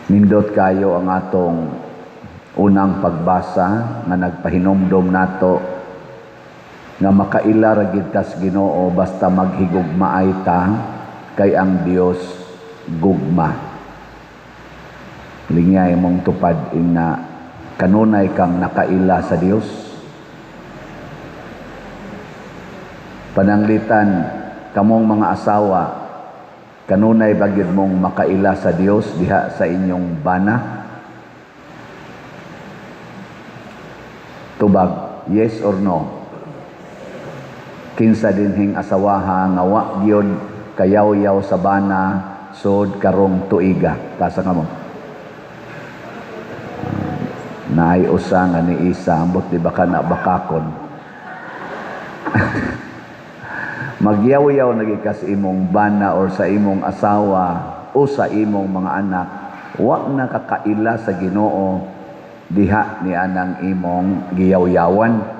Nindot kayo ang atong unang pagbasa nga nagpahinomdom nato nga makaila ra gid tas Ginoo basta maghigugmaay ta, kay ang Dios gugma. Lingyay mong tupad ing na kanunay kang nakaila sa Dios. Pananglitan kamong mga asawa, kanunay ba gyud mong makaila sa Dios diha sa inyong bana? Tubag, yes or no? Kinsa dinhing asawaha nga wa gyud kayaw-yaw sa bana sod karong tuiga? Tasa ka mo. Naay usa nga ni isa, ambot di ba ka na bakakon? Magyaw-yaw na gyud ka sa imong bana or sa imong asawa o sa imong mga anak, wa na kakaila sa Ginoo diha ni anang imong giyaw-yawan.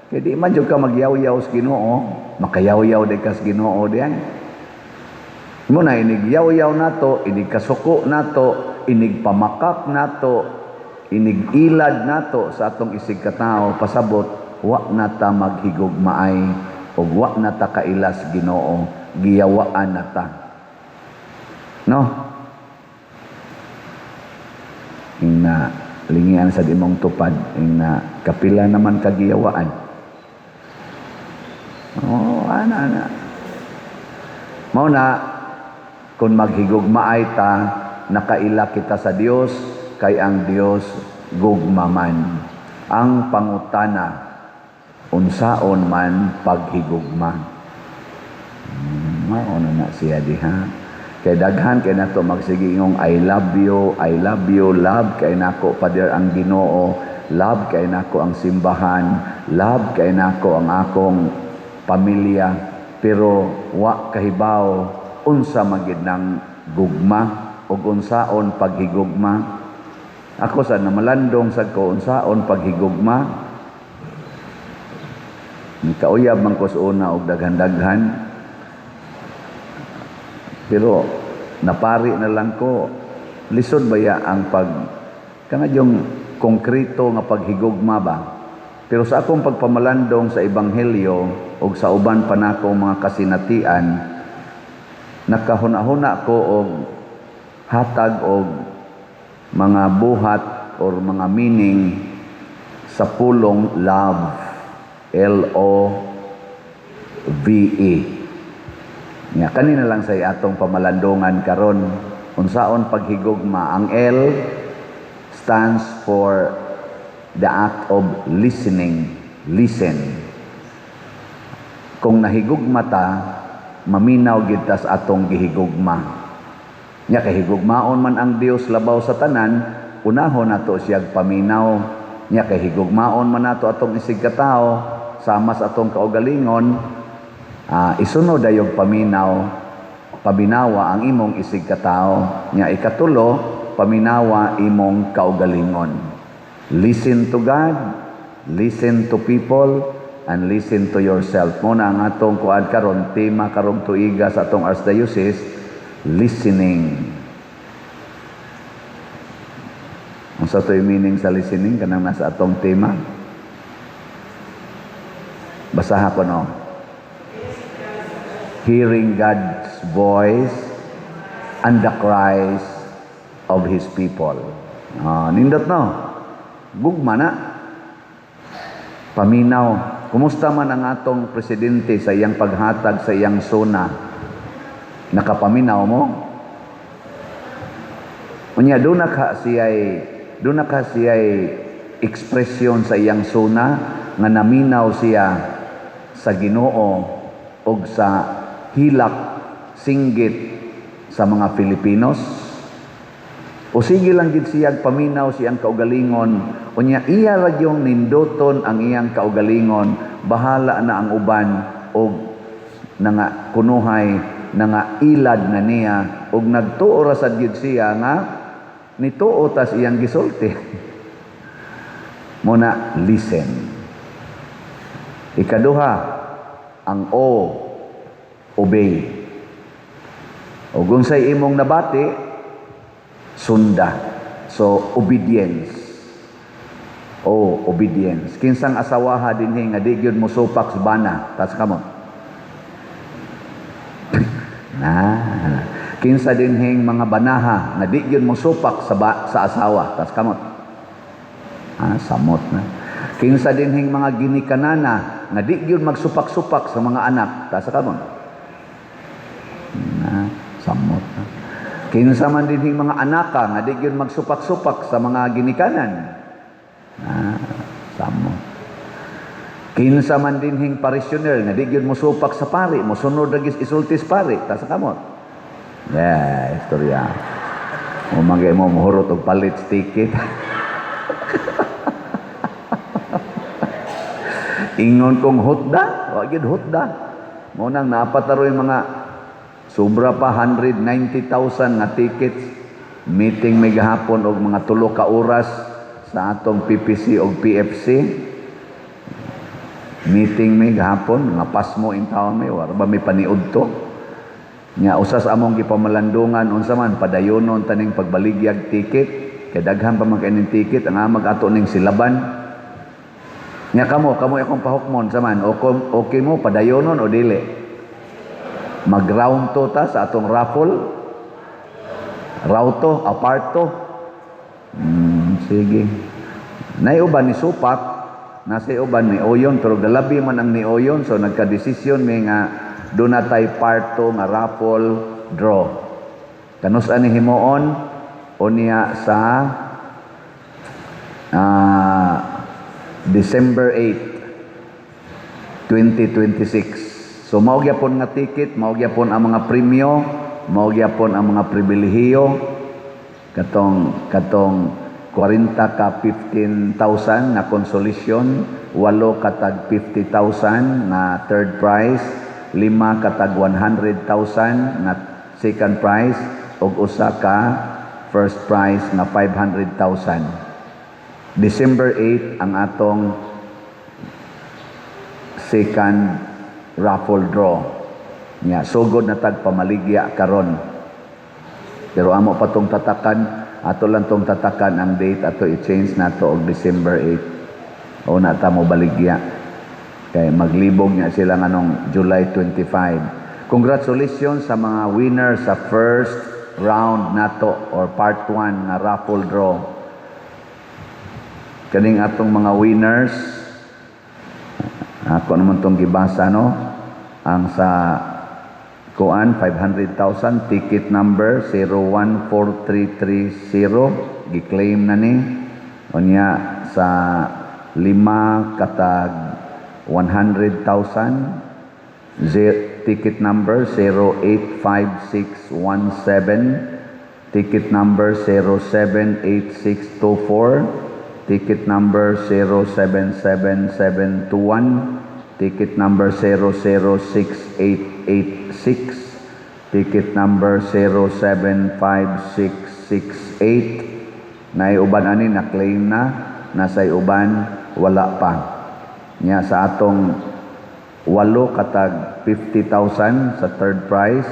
Kay di man jud ka magyaw-yaw sa Ginoo, makayaw-yaw di ka sa Ginoo diay. Mo na inig yaw-yaw nato, inig kasuko nato, inig pamakak nato, inig ilad nato sa atong isig katao, pasabot wa na ta maghigugmaay ug wa na ta kaila sa Ginoo, giyawaan na ta. No? Ing na lingian sa imong tupad, ing na kapila naman kagiyawaan. Oh, ana ana. Mao na kung maghigugmaay ta, nakaila kita sa Dios, kay ang Dios gugma man. Ang pangutana, unsaon man paghigugma? Mao na na siya diha. Kay daghan kay nato magsige ingong "I love you, I love you," love kay nako Father ang Ginoo, love kay nako ang simbahan, love kay nako ang akong pamilya, pero wa kahibaw unsa man gid nang gugma ug unsaon paghigugma. Ako sa namalandong sad ko unsaon paghigugma. Nikauyab man ko sa una og daghan-daghan. Pero napari na lang ko, lisod baya ang pag kana yung konkreto nga paghigugma ba? Pero sa akong pagpamalandong sa ebanghelyo ug sa uban pa nako mga kasinatian, nakahuna-huna ko og hatag og mga buhat or mga meaning sa pulong love, L O V E. Nga kanina lang sa atong pamalandungan karon, unsaon paghigugma. Ang L stands for the act of listening. Listen. Kung nahigugma ta, maminaw gid ta sa atong gihigugma. Nya kay higugmaon man ang Dios labaw sa tanan, unahon nato siyag paminaw. Nya kay higugmaon man nato atong isig katawo sama sa atong kaugalingon, isunod dayog paminaw, paminawa ang imong isig katawo. Nya ikatulo, paminawa imong kaugalingon. Listen to God, listen to people, and listen to yourself. Muna ang atong kuan karon, tema karong tuiga sa atong Archdiocese, listening. Unsa to'y meaning sa listening kanang nasa atong tema? Basaha ko, no. Hearing God's voice and the cries of His people. Nindot, no? Gugma na. Paminaw. Kumusta man ang atong presidente sa iyang paghatag sa iyang SONA? Nakapaminaw mo? Unya doon na ka siya'y ekspresyon sa iyang SONA nga naminaw siya sa Ginoo og sa hilak singgit sa mga Filipinos. O sige lang gid siya paminaw siyang kaugalingon, unya iya ra gyung ninduton ang iyang kaugalingon, bahala na ang uban og nanga kunuhay nanga ilad na niya og nagtuo ra sad gyud siya nga nituo tas iyang gisulti. Muna listen. Ikaduha, ang O, obey. O kung say imong nabati, sunda. So obedience. Oh, obedience. Kinsang asawaha dinhi nga di gyud mosupak sa bana? Taas kamot. Na. Kinsa dinhing mga banaha nga di gyud mosupak sa asawa? Taas kamot. Ah, samot na. Kinsa dinhing mga ginikanana nga di gyud magsupak-supak sa mga anak? Taas kamot. Na, samot na. Kinsa man dinhing mga anaka nga di gyud magsupak-supak sa mga ginikanan? Na, samot. Kinsa man dinhing parishioner nga di gyud mosupak sa pari, mosunod ra gyud isulti sa pari? Taas kamot. Yeah, istorya. Mo magay mo mohurot og palit ticket. Ingon kong hutda, wa gyud hutda. Mo nang napataroy mga sobra pa 190,000 nga tickets. Meeting may gahapon og mga 3 ka oras sa atong PPC og PFC. Meeting may gahapon, nga pasmo in town may war ba may paniud to. Nya usas among gipamalandungan unsa man padayonon taning pagbaligyag ticket kay daghan pa man kay ning ticket ang amag ato ning silaban. Nya kamo, kamo akong pahukmon sa man, okay, okay mo padayonon o dili? Mag-round to ta sa atong raffle. Rauto, aparto. Sige. Nay uban ni supak, nasa uban ni oyon, pero galabi man ang ni oyon, so nagkadesisyon mi nga doon na tay parto nga raffle draw. Kanus ani himuon o niya sa December 8, 2026. So mao gyapon nga ticket, mao gyapon ang mga premyo, mao gyapon ang mga pribilehiyo, katong 40 ka 15,000 na consolation, 8 ka tag 50,000 na third prize, 5 ka tag 100,000 na second prize, ug usa ka first prize na 500,000. December 8 ang atong second raffle draw. Nya sugod na tag pamaligya karon. Pero amo pa tong tatakan, ato lang tong tatakan ang date ato i-change nato og December 8. O na ta mo baligya. Kay maglibog nya sila nganong July 25. Congratulations sa mga winner sa first round nato or part 1 nga raffle draw. Kaning atong mga winners, ako naman tong gibasa, no, ang sa kuan 500,000, ticket number 014330, gi-claim na ni. Unya sa lima katag 100,000, ticket number 085617, ticket number 078624, ticket number 077721, ticket number 006886, ticket number 075668. Nay uban ani na claim na, nasa uban wala pa. Nya sa atong 8 katag 50,000 sa third prize,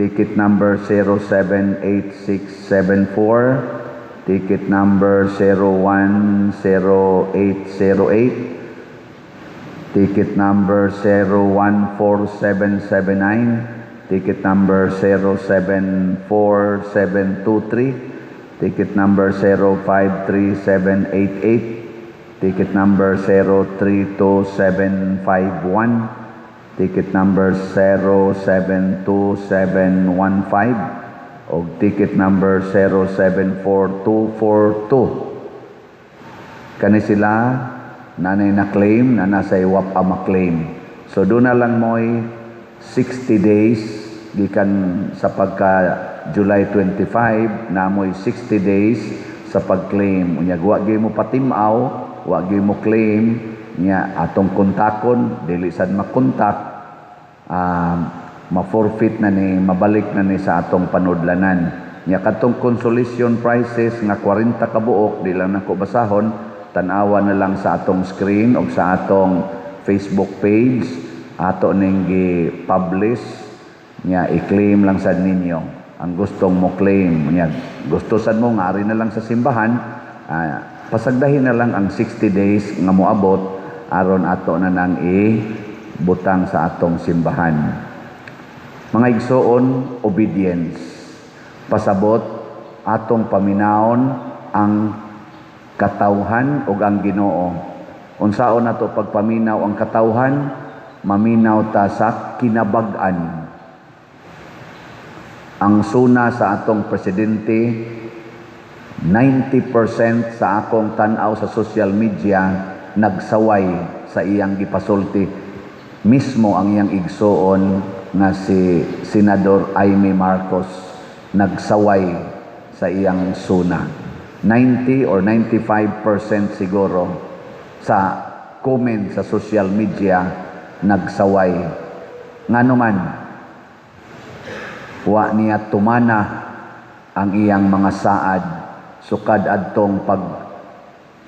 ticket number 078674, ticket number 010808, ticket number 014779, ticket number 074723, ticket number 053788, ticket number 032751, ticket number 072715, og ticket number 074242. Kani sila nanay na claim na nasa iwap a ma-claim. So doon na lang mo'y 60 days gikan sa pagka July 25 na mo'y 60 days sa pag-claim. Unya wa gyud mo patimaw, wa gyud mo claim nya atong kontakon dili sad makontak, ma-forfeit na ni, mabalik na ni sa atong panudlanan. Nya katong consolation prizes nga 40 ka buok, di lang nako basahon, tan-awa na lang sa atong screen o sa atong Facebook page ato ning gi-publish. Nya i-claim lang sad ninyo. Ang gustong mo claim niya, gusto sad mo nga ari na lang sa simbahan, pasagdahin na lang ang 60 days nga moabot aron ato na nang i-butang sa atong simbahan. Mga igsoon, obedience. Pasabot, atong paminawon ang katawhan ug ang Ginoo. Unsaon nato pagpaminaw ang katawhan? Maminaw ta sa kinabag-an. Ang suna sa atong presidente, 90% sa akong tan-aw sa social media nagsaway sa iyang gipasulti. Mismo ang iyang igsoon nga si Senador Imee Marcos nagsaway sa iyang suna. 90 or 95% siguro sa comment sa social media nagsaway. Ngano man, wa niya tumana ang iyang mga saad sukad adtong pag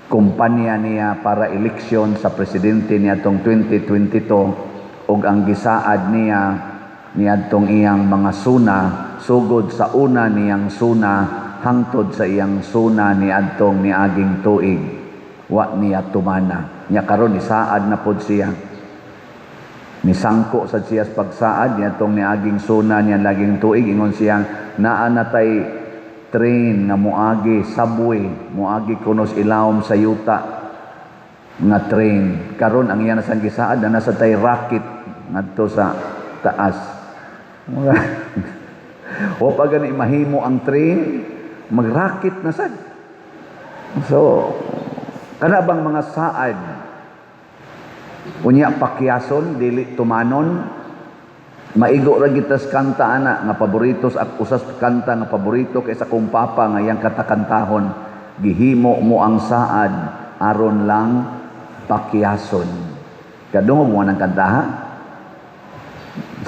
kumpanya niya para eleksyon sa presidente niadtong 2022 ug ang gisaad niya niadtong iyang mga suna, sugod sa una niyang suna hangtod sa iyang suna niadtong niaging tuig, wa niya tumana. Nya karon isaad na pod siya, nisangko sad siya sa pagsaad niadtong niaging suna niya laging tuig. Ingon siya, naa na tay train nga moagi, subway, moagi kuno sa ilawom sa yuta nga train. Karon ang iya na sang gisaad na nasa tay rocket ngadto sa taas. Wa pa gani mahimo ang train, mag-rocket na sad. So kana bang mga saad unya pakyason, dili tumanon? Maigo ra kita sa kanta ana nga paborito sa usas kanta nga paborito kay sa akong papa nga iyang katakantahon, "Gihimo mo ang saad aron lang pakyason." Kadungog mo nang kanta, ha?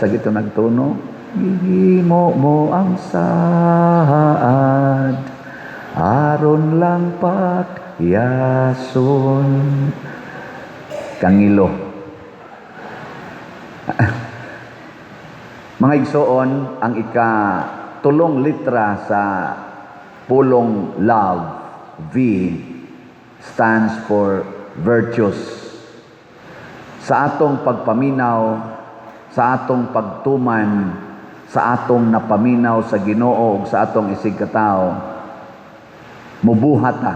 Sa gito nagtuno, "Gihimo mo ang saad aron lang pakyason." Kangilo. Mga igsoon, ang ika tulong litra sa pulong love, V, stands for virtues. Sa atong pagpaminaw, sa atong pagtuman, sa atong napaminaw sa Ginoo ug sa atong isigkatao, mubuhat ta.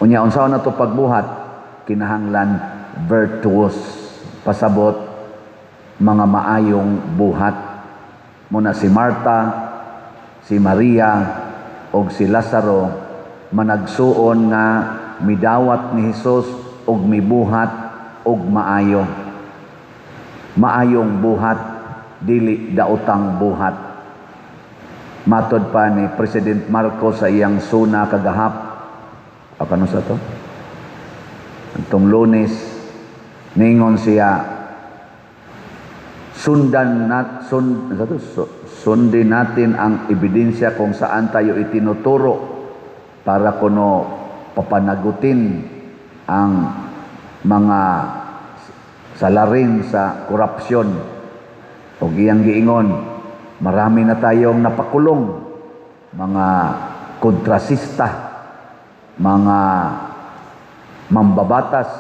Unya unsaon na to pagbuhat? Kinahanglan virtuous. Pasabot, mga maayong buhat. Muna si Marta, si Maria, og si Lazaro managsuon nga midawat ni Hesus og mibuhat og maayo. Maayong buhat, dili daotang buhat. Matod pa ni President Marcos sa iyang suna kagahap, o kano sa to? Atong Lunes, ningon siya, sundan nat sun, sa to? Sundin natin ang ebidensya kung saan tayo itinuturo para kuno papanagutin ang mga salarin sa korupsyon. O iyang giingon, marami na tayong napakulong, mga kontrasista, mga mambabatas.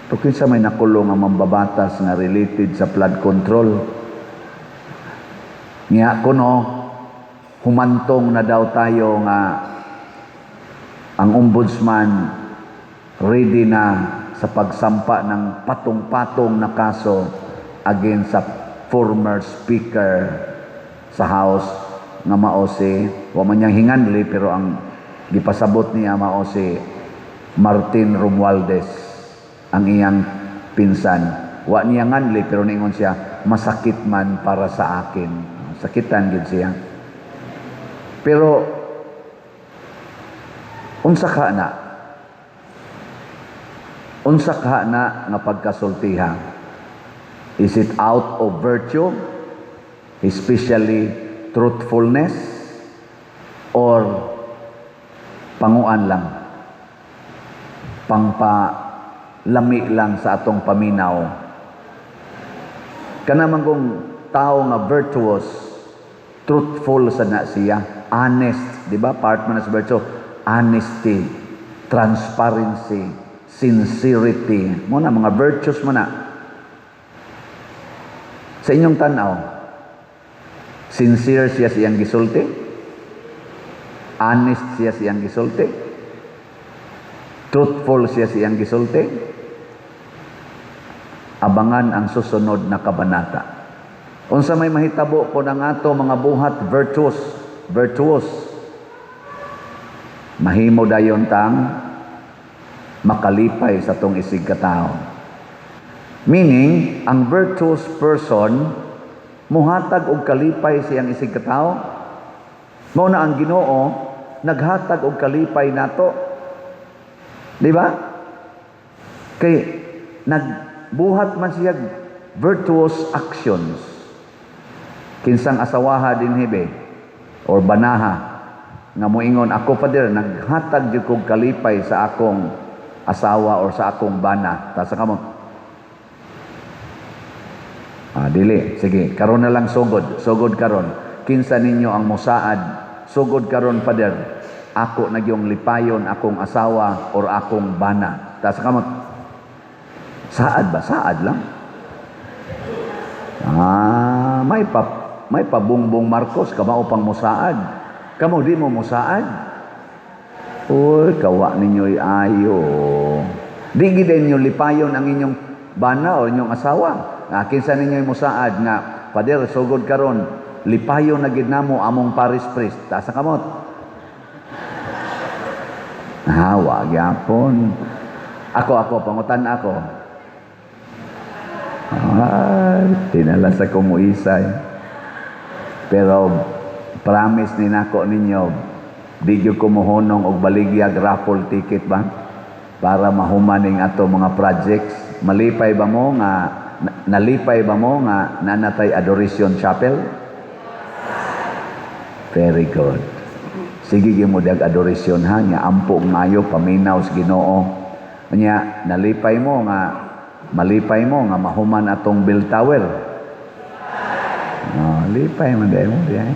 Pero kinsa may nakulong ang mambabatas nga related sa flood control? Nga kuno, humantong na daw tayo nga ang ombudsman ready na sa pagsampa ng patong-patong na kaso against sa former speaker sa House nga mao si, wa man niyang hinganli, pero ang gipasabot niya mao si Martin Romualdez, ang iyang pinsan. Wa niya nganli, pero ningon siya, "Masakit man para sa akin." Sakitan gid siya. Pero unsa ka na? Unsa ka na nga pagkasultiha? Is it out of virtue? Especially truthfulness? Or panguan lang? Pangpalami lang sa atong paminaw? Kana man kung tao nga virtuous, truthful sa na siya, honest, di ba? Part man sa virtue, honesty, transparency, sincerity. Mao na mga virtues mo na. Sa inyong tanaw, sincere siya sa iyang gisulti? Honest siya sa iyang gisulti? Truthful siya sa iyang gisulti? Abangan ang susunod na kabanata. Unsa may mahitabo kung ang ato mga buhat virtuous, virtuous, mahimo dayon tang makalipay sa atong isig katao. Meaning, ang virtuous person muhatag og kalipay sa iyang isig katao. Mao na ang Ginoo naghatag og kalipay nato. Di ba? Kay nagbuhat man siya virtuous actions. Kinsang asawaha dinhi be or banaha nga moingon, "Ako, Father, naghatag jud kog kalipay sa akong asawa or sa akong bana"? Taas kamot. Ah, dili. Sige, karon na lang sugod. Sugod karon. Kinsa ninyo ang musaad? "Sugod karon, Father. Ako na gyung lipayon akong asawa or akong bana." Taas kamot. Saad ba? Saad lang. Ah, may pa Bongbong Marcos kamao pang musaad. Kamo, di mo musaad. Uy, kawa ninyo'y ayo. Di gid ninyo lipayon ang inyong bana o inyong asawa. Nga kinsa ninyo'y musaad nga, "Father, sugod karon, lipayon na gid namo among parish priest"? Taas ang kamot. Ah, wa gyapon. Ako, ako, pangutan ako. Ay, tinala sa kumuisay. Pero promise ni nako ninyo, di gyud ko mohunong og baligyag raffle ticket ba? Para mahuman ning ato mga projects. Malipay ba mo nga nalipay ba mo nga nanatay Adoration Chapel? Very good. Sige gyud mo dag adoration ha, nya ampo maayo, paminaw sa Ginoo. Nya nalipay mo nga malipay mo nga mahuman atong bell tower? Oh, lipay man dahil mo diay.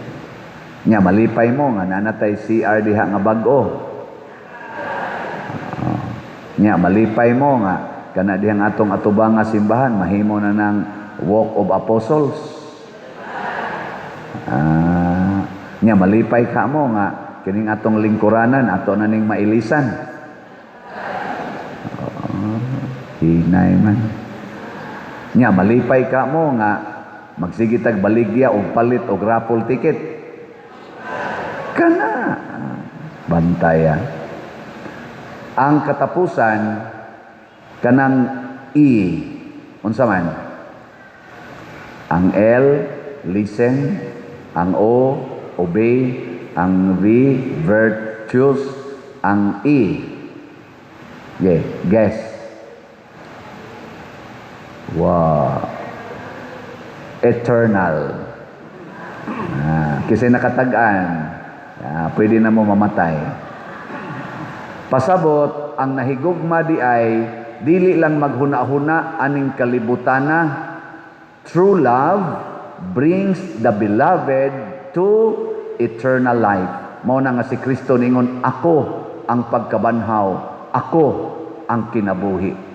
Nya malipay mo nga nanatay CR diha nga bag-o? Oh. Nya malipay mo nga kana dihang atong atubang nga simbahan mahimo na ng Walk of Apostles? Ah, nya malipay ka mo nga kining atong lingkuranan ato na ning mailisan? Oh, hinay man. Nya malipay ka mo nga magsige tag baligya og palit og raffle ticket? Kana bantaya. Ang katapusan, kanang E, unsa man? Ang L, listen, ang O, obey, ang V, virtuous, ang E. Yeah, guess. Wow. Eternal. Ah, kasi nakatag-an, ah, pwede na mo mamatay. Pasabot, ang nahigugma di ay dili lang maghuna-huna aning kalibutana. True love brings the beloved to eternal life. Mao na nga si Kristo ningon, "Ako ang pagkabanhaw, ako ang kinabuhi."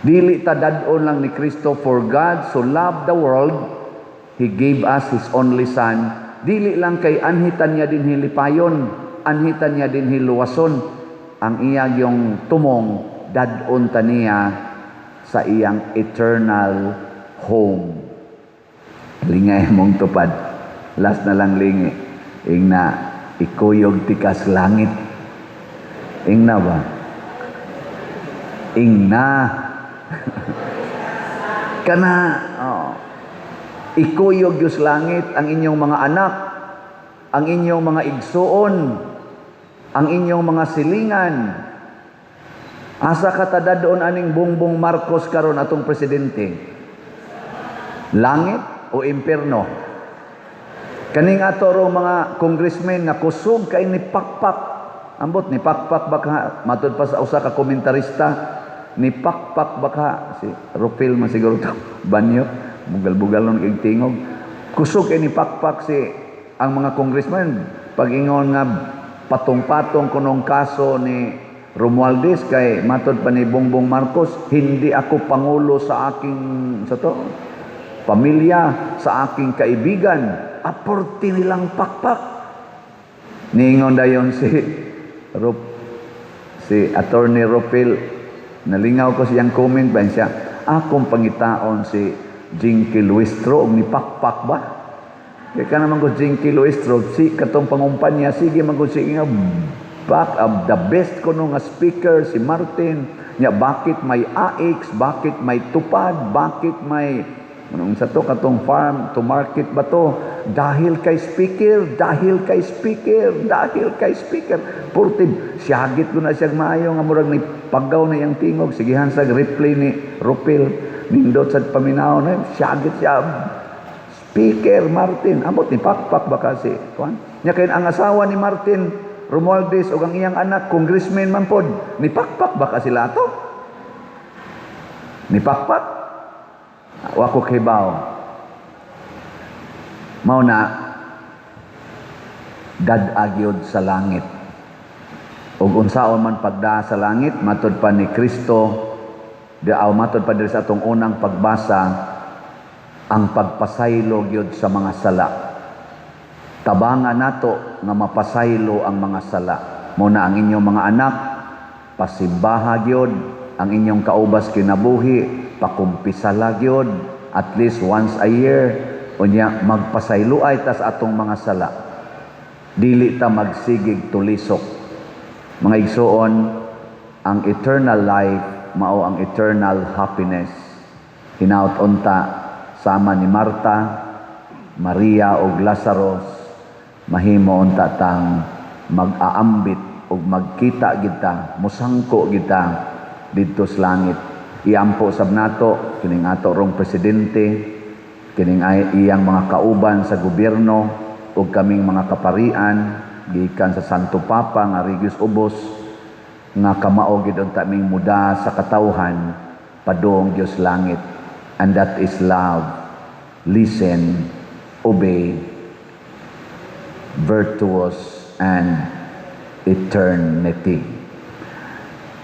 Dili ta dad-on lang ni Kristo, for God so loved the world, He gave us His only Son. Dili lang kay anhitan niya din hilipayon, anhitan niya din hiluwason. Ang iya yung tumong dad-on ta niya sa iyang eternal home. Lingay mong tupad. Last na lang lingi. Ingna, ikuyog tikas langit. Ingna ba? Ingna. Kana, oh, ikuyog Diyos langit ang inyong mga anak, ang inyong mga igsuon, ang inyong mga silingan. Asa ka ta dad-on aning Bongbong Marcos karon, atong presidente? Langit o impierno? Kaning ato ro mga congressmen nga kusog kay ni pakpak. Ambot ni pakpak baka matud pa sa usa ka komentarista, ni pakpak baka si Rufil man siguro to banyo, bugal-bugal nun kay tingog. Kusog ni pakpak si ang mga congressman pag-ingon nga patong-patong kunong kaso ni Romualdez kay matod pa ni Bongbong Marcos, "Hindi ako pangulo sa aking sa to pamilya, sa aking kaibigan." Aporti nilang pakpak. Niingon dayon si Rup, si Attorney Rupil, nalingaw ko siyang comment ba siya, akong pangitaon si Jinky Luistro og ni pakpak ba. Kay ka naman ko Jinky Luistro, si katong pangumpanya, sige man ko sige nga back up the best ko nga speaker si Martin nya. Bakit may AX, bakit may tupad, bakit may anong sa to, katong farm to market ba to? Dahil kay speaker, dahil kay speaker, dahil kay speaker. Purti siyagit ko na siya maayo nga murag ni paggaw na iyang tingog. Sigihan sa replay ni Rupil, nindot sa paminaw na siyagit siya. Speaker Martin, amot ni pakpak ba kasi kuan? Nya kay ang asawa ni Martin Romualdez ug ang iyang anak congressman man pod, ni pakpak ba ka sila ato? Ni pakpak? Wa ko kibaw. Mao na dad-a gyud sa langit. Ug unsaon man pagdaa sa langit, matod pa ni Kristo, di aw matod pa diri sa atong unang pagbasa, ang pagpasaylo gyud sa mga sala. Tabanga nato nga mapasaylo ang mga sala. Mao na ang inyong mga anak, pasimbaha gyud, ang inyong kaubas kinabuhi, pakumpisala gyud at least once a year. Unya magpasayloay ta sa atong mga sala. Dili ta magsigig tulisok. Mga igsoon, ang eternal life mao ang eternal happiness. Hinaut unta sama ni Marta, Maria ug Lazarus, mahimo unta tang mag-aambit ug magkita kita, musangko kita didto sa langit. Iampo sab nato kining ato rong presidente, kining ay iyang mga kauban sa gobyerno ug kaming mga kaparian gikan sa Santo Papa nga Regius Ubos nga kamao gid unta ming muda sa katawhan padung Dios langit. And that is love, listen, obey, virtuous and eternity.